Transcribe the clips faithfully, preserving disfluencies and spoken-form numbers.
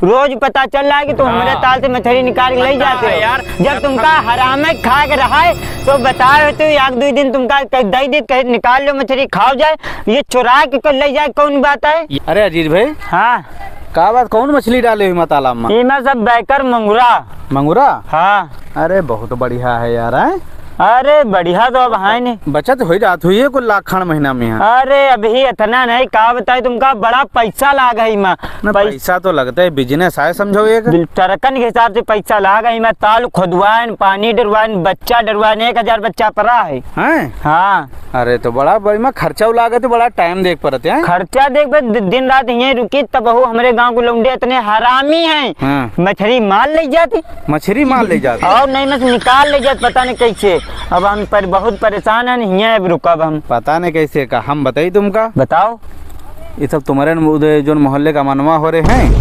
रोज पता चल रहा है कि तुम हमरे हाँ। ताल से मछरी निकाल के ले जाते हो। यार। जब तुमका हरामे खाए के रहा है, तो बताए होते, एक दुइ दिन तुमका कह, दे दे, कहे निकाल लो मछरी, खाओ जाए, ये चुरा के कर ले जाए, कौन बात है? अरे अजीज भाई। हाँ। का बात, कौन मछली डाले हो इमा तालाब में? इमा सब बैकर मंगुरा। मंगुरा? हाँ। अरे बहुत बढ़िया है यार, हैं? अरे बढ़िया तो अब है नहीं। बचत हो जात हुई है कुल लाखन महीना में यहाँ। अरे अभी इतना नहीं, का बताए तुमका, बड़ा पैसा लाग है इमा। ना, पै- पैसा तो लगता है, business है समझो एक। बिल-, ट्रकन के हिसाब से पैसा लाग है इमा, ताल खुदवाएन, पानी डरवाएन, बच्चा डरवाएन, एक हजार बच्चा परा है। हैं? हाँ। अरे तो बड़ा, बड़ी में खर्चा लागत है, बड़ा time देख परत है। खर्चा देख बे, दि-, दिन रात यहीं रुकी, तब वो हमरे गाँव के लौंडे इतने हरामी हैं, हाँ। मछरी मार ले जाती। मछरी मार ले जाती? और नहीं, बस निकाल ले जात, पता नहीं कैसे। अब हम पर बहुत परेशान हैं, यहीं अब रुकब हम। पता नहीं कैसे का, हम बताई तुमका? बताओ। ये सब तुम्हारे न-, उधर जो मोहल्ले का अमनवा हो रहे हैं।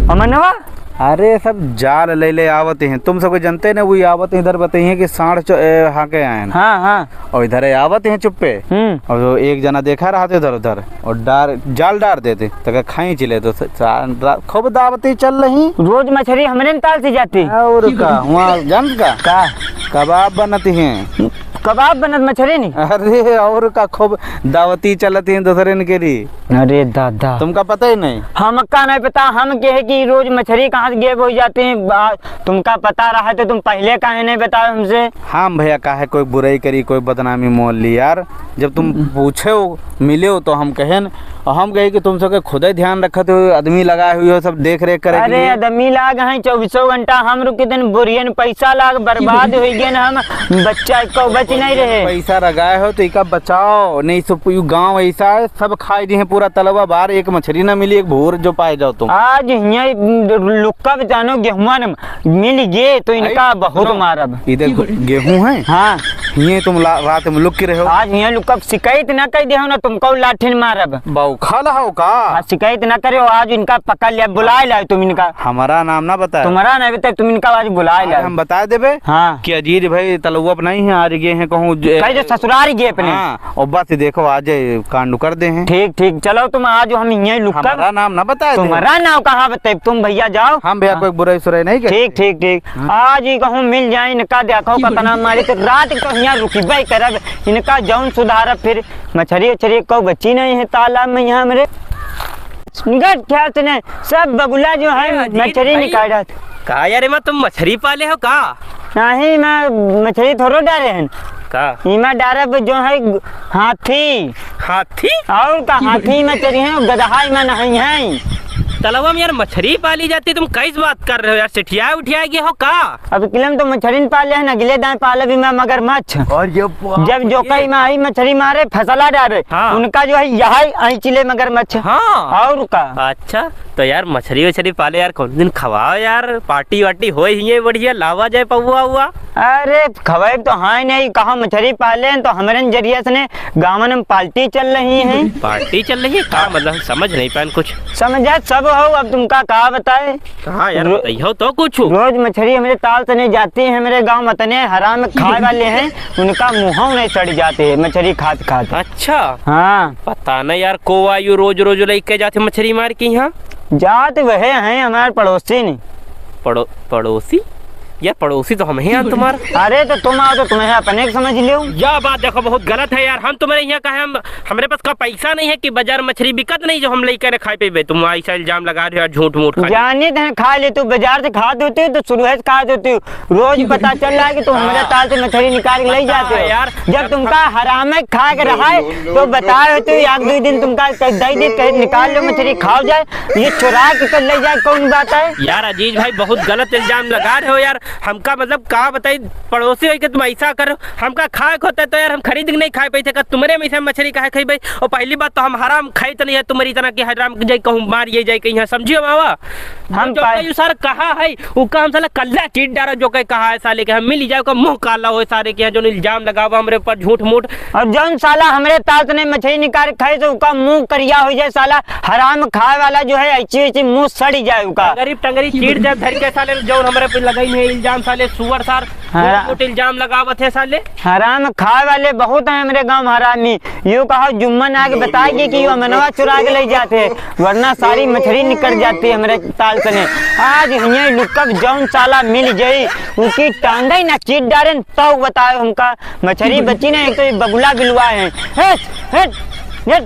अमनवा? अरे सब जाल ले ले आवत हैं, तुम सबके जनते न, वो आवत हैं इधर, बताइए कि साँड़ चो-, ए, हाँके आए हैं। हाँ, हाँ। और इधर आवत हैं चुप्पे। हम्म। और वो एक जना देखा रहा था इधर उधर, और डार, जाल डार देते, तो खींच ले तो सा-, सा-, खूब दावती चल रही। रोज मछरी हमरे न ताल से जाती। और का, वहाँ जानत का? का? कबाब बनत हैं। कबाब बनत मछरी नहीं? अरे और का, खूब दावती चलत हैं दूसरे न के री। अरे दादा। तुमका पता ही नहीं? हमका नहीं पता, हम कहे कि रोज मछरी कहाँ से गेब हो जाती हैं, बा-, तुमका पता रहा तो तुम पहले काहे नहीं बताओ हमसे? हाँ भैया, काहे कोई बुराई करी, कोई बदनामी मोल ली यार। जब तुम पूछे हो, मिले हो तो हम कहेन, और हम कहे कि तुम सबके खुदे ध्यान रखत हो, आदमी लगाए हुए हो सब देख रेख करे के अरे लिए। आदमी लाग हैं चौबीसों घंटा, हम रुके दिन बोरियन पैसा लाग बर्बाद हो गए हम, बच्चा को बच नहीं रहे। पैसा लगाए हो तो इका बचाओ, नहीं सो यू गाँव ऐसा है, सब खाई दिए पूरा तलवा बाहर, एक मछरी ना मिली, एक भोर जो पाए जाओ तुम। आज हियाँ लुक्का बचानो गेहुआ न मिल गए तो इनका आई, बहुत सुनो, मारब। इधर गेहूं है? हाँ। हिये तुम ला-, रात में लुक के रहो। आज हिये लुक, अब शिकायत ना कर दे हो ना, तुमको लाठिन मारब। बौखल हो का? हाँ, शिकायत ना करे हो, आज इनका पकड़ लिया, बुलाए लाए तुम इनका। हमारा नाम ना बताए। तुम्हारा नाम बताए, तुम इनका आज बुलाए आज लाए। हम बता देबे हाँ। कि अजीज भाई तलुआ पे नहीं है, आज गए हैं कहूँ ज-, कह दे ससुरारी गए अपने। हाँ, और बस देखो आज कांड कर दे हैं। ठीक, ठीक, चलो तुम आज हम यहीं लुक कर। हमारा नाम ना बताए दे। तुम्हारा नाम कहाँ बताए तुम भैया जाओ। हम भैया हाँ। कोई बुराई सुराई नहीं करते। ठीक, ठीक, ठीक। हाँ। आज ही कहूँ मिल जाए इनका, देखो कितना मारी तो रात को यहाँ रुकबे करब, इनका जौन सुधारब, फिर मछरी उछरी को बची नहीं है तालाब में यहाँ हमरे। गट ख्याल से नहीं, सब बगुला जो है अरे अजीज मछरी भाई, निकाल रहा। का यार, एमा तुम मछरी पाले हो का? नहीं, मैं मछरी थोड़ो डारे हैं। का? इमा डारब जो है हाथी। हाथी? और का, हाथी में चढ़ी हैं, गदहा में नहीं है। तलवा में यार मछरी पाली जाती, तुम कैस बात कर रहे हो यार? सिठिया उठिया गए हो का? अब किलम तो मछरी न पाले हैं, अगले दाएं पालब इमा मगरमच्छ। और ये बाप जब जो रे। कई में आई मछरी मारे, फसला डारे, हाँ। उनका जो है यही ऐंचिले मगरमच्छ। हाँ। और का? अच्छा, तो यार मछरी वछरी पाले यार, कौन दिन खवाओ यार, पार्टी वार्टी होए ही है बढ़िया, लावा जाए पौवा हुआ। अरे खवाए तो हाँ नहीं, कहाँ मछरी पाले हैं तो हमरे जरिए से ने गाँव में पार्टी चल रही है। पार्टी चल रही है? का मतलब, समझ नहीं पान कुछ। समझा सब हो, अब तुमका का बताए। कहाँ यार, रो-, बताइयो तो कुछ। रोज मछरी हमरे ताल से नहीं जाती है, हमरे गाँव में इतने हराम खाए वाले हैं, उनका मुँह नहीं सड़ जाते हैं मछरी खात खात। अच्छा। हाँ। पता नहीं यार, को आयु रोज रोज लेके जाते मछरी मार के यहाँ। जात वह हैं हमारे पड़ोसी नहीं। पड़ो-, पड़ोसी? यार पड़ोसी तो हम ही हैं तुम्हार। अरे तो तुम आओ तो तुम्हें अपने को समझ लियो। यह बात देखो बहुत गलत है यार, हम तुम्हारे यहाँ का है, हम, हमरे पास का पैसा नहीं है कि बाजार मछरी बिकत नहीं जो हम लेकर खाए पीबे। तुम ऐसा इल्जाम लगा रहे हो यार, झूठ मूठ खाली। जाने थे खा ले, तू बाजार से खात होते हो तो शुरू है खात होते हो, रोज पता चल रहा है कि तुम हमारे हाँ। ताल से मछली निकाल के ले जाते हो। यार। जब तुमका हरामे खाए के रहा है, तो बताए होते हो, एक दो दिन तुमका कह दे दे, कहे, "निकाल लो मछली, खाओ जाए।" ये चुरा के कर ले जाए, कौन बात है? यार अजीज भाई, बहुत गलत इल्जाम लगा रहे हो यार। हमका मतलब का बताई, पड़ोसी होई के तुम ऐसा करो। हमका खाए के होता है तो यार हम खरीद के नहीं खाए पाते का, तुम्हारे में से मछली काहे खाई भाई? और पहली बात तो हम हराम खाई तो नहीं है तुम्हारी तरह के, हराम के जाए कहूँ मार ये जाए कहीं, समझियो मावा। हम हम जो पाए- कहीं सार कहा है, उका हम साला कल्ला चीट डारा जो कहे कहा है साले के, हम मिल जाओ का मुंह काला हो सारे के यहाँ जो इल्जाम लगावा हमरे ऊपर झूठ मूठ। और जौन साला हमरे ताल से नहीं मछली निकाल खाए तो उका मुंह करिया हो जाए साला, हराम खाए वाला जो है ऐसी ऐसी मुंह सड़ी जाए उका। गरीब टंगरी चीट जाए धर के साले जौन हमरे पे लगाई नहीं। जाम साले सुअर सार, हरा-, मोट मोट इल्जाम लगावत है साले। हराम खाए वाले बहुत हैं हमरे गाँव में हरामी। यो कहो जुम्मन आके बताइए कि यो अमनवा चुरा के ले जाते हैं, वरना सारी मछरी निकल जाती है हमरे ताल से ने। आज हियाँ लुकब जौन साला मिल जाई, उनकी टांगे ना चीर डारेन, तो बताए हमका मछरी बची ना, एक तो ये बगुला बिलवा है। हट, हट, हट।